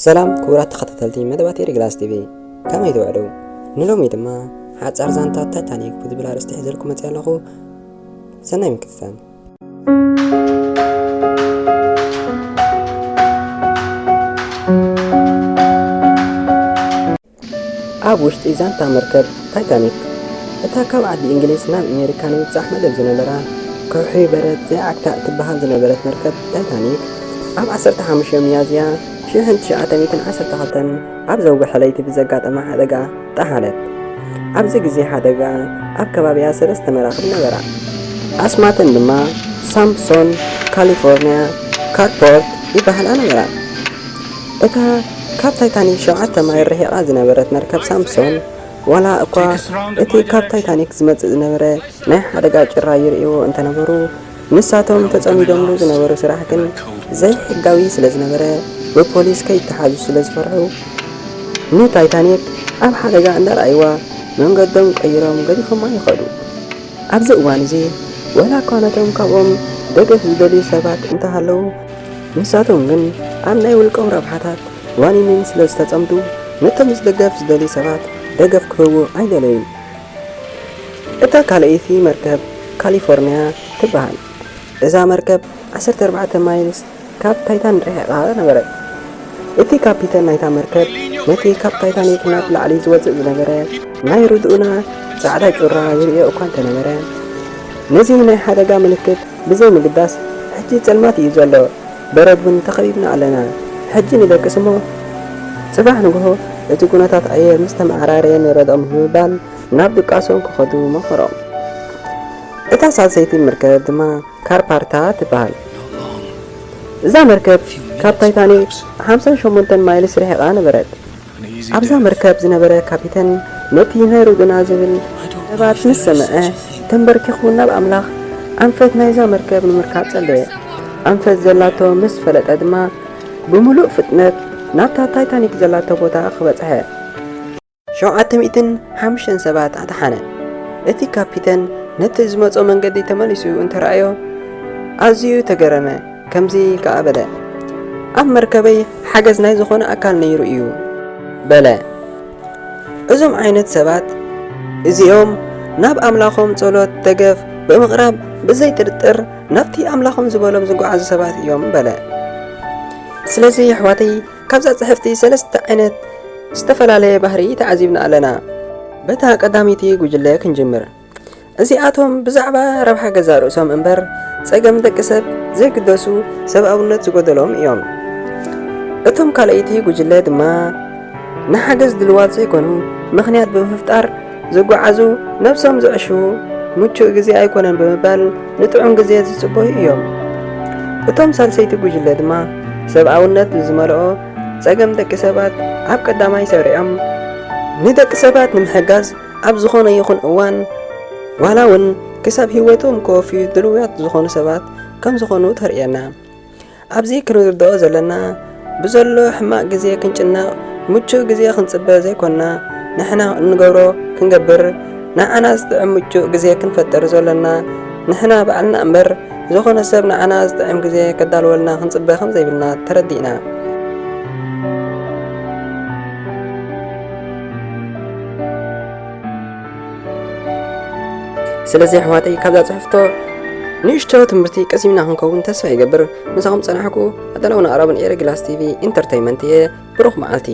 ሰላም ክቡራት ተኸታተልቲ መደባት ኤሪ ግላስ ቲቪ፣ ከመይ ትውዕሉ? ንሎሚ ድማ ሓጻር ዛንታ ታይታኒክ ብዝብል ኣርእስቲ ሒዘልኩም መጽእ ኣለኹ። ሰናይ ምክትታል። ኣብ ውሽጢ ዛንታ መርከብ ታይታኒክ፣ እታ ካብ ዓዲ እንግሊዝ ናብ ኣሜሪካ ንምብጻሕ መደብ ዝነበራ፣ ከውሒ በረድ ዘይዓግታ እትበሃል ዝነበረት መርከብ ታይታኒክ፣ ኣብ ዓሰርተ ሓሙሽተ ሚያዝያ ሽሕን ትሽዓተ ሚእትን ዓሰርተ ክልተን ኣብ ዘውግሐ ለይቲ ብዘጋጠማ ሓደጋ ጠሓለት። ኣብዚ ግዜ ሓደጋ ኣብ ከባቢኣ ሰለስተ መራኽብ ነበራ። ኣስማተን ድማ ሳምሶን፣ ካሊፎርኒያ፣ ካርፖርት ይበሃላ ነበራ። እታ ካብ ታይታኒክ ሸውዓተ ማይል ርሒቓ ዝነበረት መርከብ ሳምሶን፣ ዋላ እኳ እቲ ካብ ታይታኒክ ዝመጽእ ዝነበረ ናይ ሓደጋ ጭራ ይርእይዎ እንተነበሩ፣ ንሳቶም ተጸሚዶምሉ ዝነበሩ ስራሕ ግን ዘይሕጋዊ ስለ ዝነበረ፣ ብፖሊስ ከይተሓዙ ስለ ዝፈርሑ፣ ንታይታኒክ ኣብ ሓደጋ እንዳረኣይዋ መንገዶም ቀይሮም ገዲፎማ ይኸዱ። ኣብዚ እዋን እዚ፣ ወላ እኳ ነቶም ካብኦም ደገፍ ዝደልዩ ሰባት እንተሃለዉ፣ ንሳቶም ግን ኣብ ናይ ውልቆም ረብሓታት ዋኒንን ስለ ዝተጸምዱ፣ ነቶም ደገፍ ዝደልዩ ሰባት ደገፍ ክህቡ ኣይደለዩን። እታ ካልኣይቲ መርከብ ካሊፎርኒያ ትበሃል። እዛ መርከብ ዓሰርተ ኣርባዕተ ማይልስ ካብ ታይታን ርሒቓ ነበረት። እቲ ካፒተን ናይታ መርከብ ነቲ ካብ ታይታኒክ ናብ ላዕሊ ዝወጽእ ዝነበረ ናይ ርድኡና ጻዕዳ ጩራ ይርእዮ እኳ እንተነበረ፣ ነዚ ናይ ሓደጋ ምልክት ብዘይ ምግዳስ፣ "ሕጂ ጸልማት እዩ ዘሎ፣ በረድ እውን ተኸቢብና ኣለና፣ ሕጂ ንደቅስ እሞ ጽባሕ ንግሆ እቲ ኩነታት ኣየር ምስ ተመዓራረየ ንረድኦም" ብምባል ናብ ድቃሶም ክኸዱ መኸሮም። እታ ሳልሰይቲ መርከብ ድማ ካርፓርታ ትበሃል። እዛ መርከብ ካብ ታይታኒክ ሓምሳን ሸሞንተን ማይልስ ርሒቓ ነበረት። ኣብዛ መርከብ ዝነበረ ካፒተን ነቲ ናይ ርድኡና ዝብል ሰባት ምስ ሰምዐ፣ ተንበርኪኹ ናብ ኣምላኽ ኣንፈት ናይዛ መርከብ ንምርካብ ጸለየ። ኣንፈት ዘላቶ ምስ ፈለጠ ድማ፣ ብምሉእ ፍጥነት ናብታ ታይታኒክ ዘላቶ ቦታ ክበጽሐ። ሸውዓተ ሚእትን ሓሙሽተን ሰባት ኣድሓነ። እቲ ካፒተን ነቲ ዝመጾ መንገዲ ተመሊሱ እንተረኣዮ፣ ኣዝዩ ተገረመ። ከምዚ ከኣ በለ፣ "ኣብ መርከበይ ሓገዝ ናይ ዝኾነ ኣካል ነይሩ እዩ" በለ። እዞም ዓይነት ሰባት እዚኦም ናብ ኣምላኾም ጸሎት ደገፍ ብምቕራብ ብዘይ ጥርጥር ናብቲ ኣምላኾም ዝበሎም ዝጓዓዙ ሰባት እዮም በለ። ስለዚ ኣሕዋተይ፣ ካብዛ ጽሕፍቲ ሰለስተ ዓይነት ዝተፈላለየ ባህሪ ተዓዚብና ኣለና። በታ ቀዳመይቲ ጉጅለ ክንጅምር። እዚኣቶም ብዛዕባ ረብሓ ገዛእ ርእሶም እምበር ጸገም ደቂ ሰብ ዘይግደሱ ሰብኣውነት ዝጎደሎም እዮም። እቶም ካልኣይቲ ጉጅለ ድማ ንሓገዝ ድልዋት ዘይኮኑ፣ ምኽንያት ብምፍጣር ዝጓዓዙ፣ ነብሶም ዘዕሽዉ፣ ምቹእ ግዜ ኣይኮነን ብምባል ንጥዑም ግዜ ዝጽበዩ እዮም። እቶም ሳልሰይቲ ጉጅለ ድማ ሰብኣውነት ብዝመልኦ ጸገም ደቂ ሰባት ኣብ ቀዳማይ ሰሪዖም፣ ንደቂ ሰባት ንምሕጋዝ ኣብ ዝኾነ ይኹን እዋን፣ ዋላ እውን ክሳብ ህይወቶም ክወፍዩ ድልውያት ዝኾኑ ሰባት ከም ዝኾኑ ተርእየና። ኣብዚ ክንርድኦ ዘለና፣ ብዘሎ ሕማቕ ግዜ ክንጭነቕ፣ ምቹእ ግዜ ክንጽበ ዘይኮንና፣ ንሕና እንገብሮ ክንገብር፣ ንዓና ዝጥዕም ምቹእ ግዜ ክንፈጥር ዘሎና ንሕና ባዕልና እምበር፣ ዝኾነ ሰብ ንዓና ዝጥዕም ግዜ ከዳልወልና ክንጽበ ከም ዘይብልና ተረዲእና። ስለዚ ኣሕዋተይ፣ ካብዛ ጽሕፍቶ ንእሽቶ ትምህርቲ ቀሲምና ክንከውን ተስፋ ይገብር። ምሳኹም ጸናሕኩ ኣዳላውን ኣቕራብን ኤሪ ግላስ ቲቪ ኢንተርተይመንት እየ። ብሩኽ መዓልቲ።